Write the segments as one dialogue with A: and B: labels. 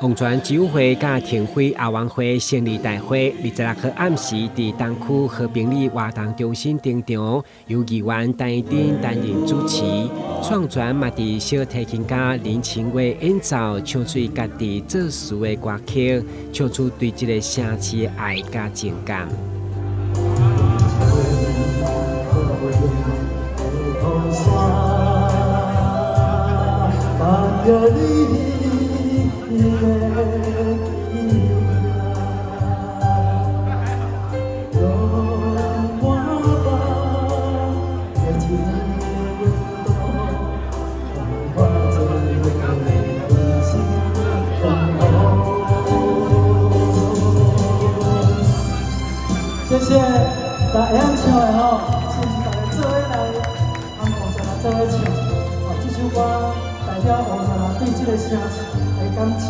A: 王泉市委會佮亭妃後援會成立大會，26號暗時佇東區和平里活動中心登場，由議員陳怡貞擔任主持。蔡洪泉嘛佇小提琴家林晴偉演奏，唱出家己作詞的歌曲，唱出對這个城市的愛佮情感。
B: 謝謝大家會曉唱的吼，請大家做伙來，和王泉人做伙唱。哦，這首歌代表王泉人對這個城市的感情。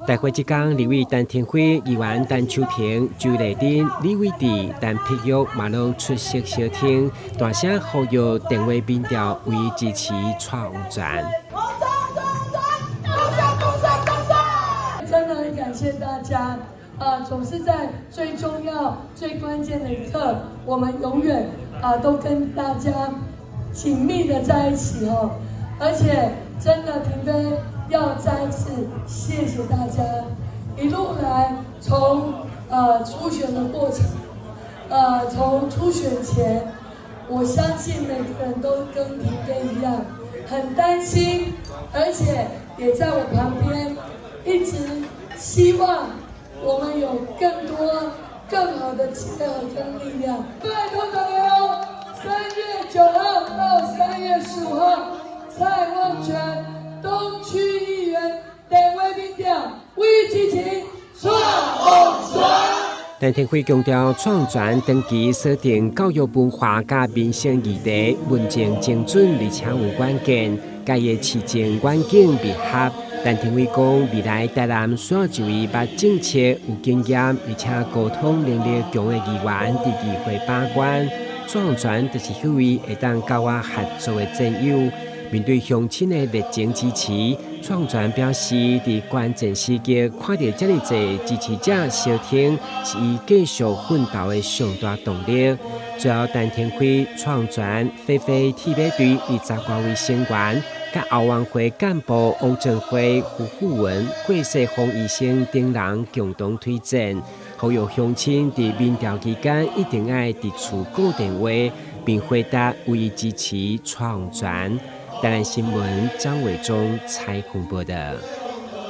A: 大會這工，立委陳亭妃、議員陳秋萍、周麗珍、李偉智、陳碧玉嘛攏出席相聽，大聲呼籲電話民調予以支持蔡洪泉。
C: 真的很感謝大家，啊，總是在最重要、最關鍵的一刻，我們永遠啊都跟大家緊密的在一起哦，而且真的亭妃要再次謝謝大家，一路來從初選的過程，從初選前，我相信每個人都跟亭妃一樣，很擔心，而且也在我旁邊，一直希望我們有更多、更好的結合跟力量。拜託大家哦，3月9號到3月15號，蔡旺泉東區議員電話民調，予以支持蔡洪泉。
A: 陳亭妃強調，蔡洪泉長期鎖定教育文化佮民生議題，論證精準，而且有遠見，佮伊的市政願景密合。陳亭妃講，未來台南需要一位捌政策、有經驗，而且溝通能力強的議員佇議會把關。蔡洪泉就是彼位會當佮我合作的戰友。面對鄉親的熱情支持，蔡洪泉表示，佇關鍵時刻看著遮爾濟支持者相挺，是伊繼續奮鬥的上大動力。最後，陳亭妃、蔡洪泉、飛飛鐵馬隊20外位成員，佮後援會幹部王正輝、胡富文、郭世峰醫生等人共同推薦，呼籲鄉親佇民調期間一定愛佇厝顧電話，並回答予以支持蔡洪泉。台南新聞張偉忠採訪報道。